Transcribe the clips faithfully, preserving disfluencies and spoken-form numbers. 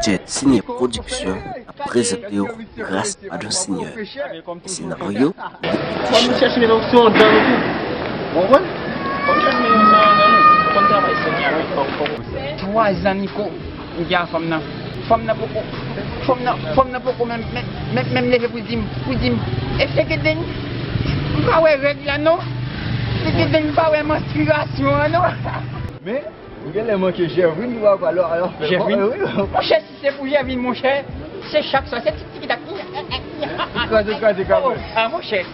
Jet Sine Production ap prezante w Gras Padon Senyè, senaryo de Etisha. Fò nou chèche yon opsyon andan nou tou. Ou konprann? Fò nou chèche yon opsyon andan nou. Fò n travay, Senyè. Twa zan, Niko, m gen a fanm nan. Fanm nan poko, fanm nan, fanm nan poko menm, menm, menm, menm leve pou di m, pou di m, èske gen, m pa wè règ la non? Èske gen, m pa wè manstriyasyon an non? Men, ou genlè manke Jèvrin, ou pa pale, alò, alò, fè Jèvrin? Wi, wi. Monchè, si se pou Jèvrin, monchè, se chak swa, se ti, tiki tak. Kraze, kraze, kraze. Oh, ah, monchè.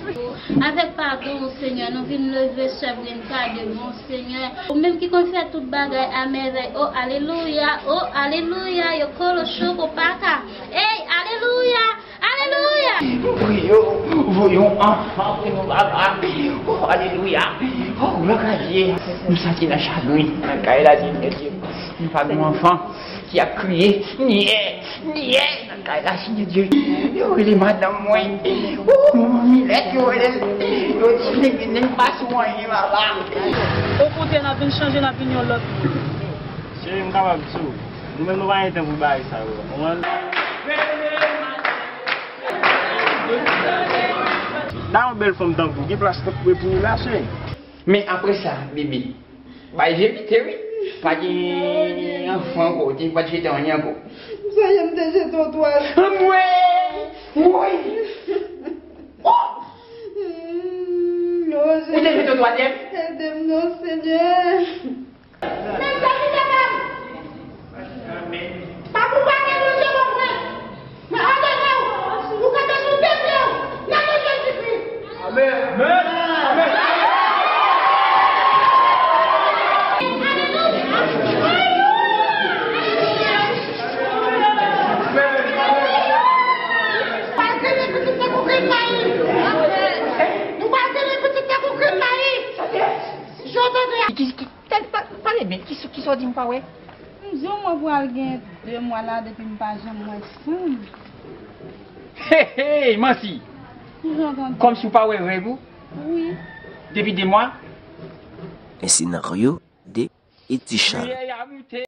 Avèk padon w, Senyè, nou vin leve sè Brenda devan w, Senyè. Ou menm ki konn fè tout bagay a mèvèy. Oh, alelouya, oh, alelouya, yo kolo choko paka. Ey, alelouya, alelouya. M priye w, voye yon anfan pou nou, papa. Oh, alelouya. Oh, glwa a Dye. M santi nan chagren. Nan kay la, Senyè Dye. M pa gen yon anfan ki ap kriye, nyè, nyè, nan kay la, Senyè Dye. Yo rele madanm mwen. Oh, manman Milèt, yo rele l. Yo di, nèg, nèg pa sou anyen, papa. Okontrè, n ap vin chanje, n ap vin yon lòt moun. Cheri, m kapab di w, nou menm nou pa gen tan pou bagay sa yo, konprann? Da yon bèl fanm tankou w, gen plas tankou w pou w la, cheri. Men apre sa, bebe, bay je pite, wi. Pa gen anfan ankò, te pa t jete anyen ankò. Sa ye m te jete yon twal. Anmwey! Woy! Oh! Mm, oh, Ou te jete yon twazyèm? Ede m non, Senyè. Mezanmi, medam! Pa pou pa gen Bondye bon mwen. Men adore w, ou kanpe sou de pye w, nan non Jezikri. Amèn. Amèn. Amèn. Alelouya. Pral trennen pitit tankou grenn mayi. Nou pral trennen pitit tankou grenn mayi. Jan w tande a. Ki, ki, ki, pa, pa, pale byen. Ki, ki sa w di m pa wè? M di w mwen pral gen de mwa la depi m pa janm wè Sam. Hey, hey, manti! Ki jan w tande? Kòmsi w pa wè règ ou? Wi. Depi de mwa? Un scénario de Etisha. Priyè a moute.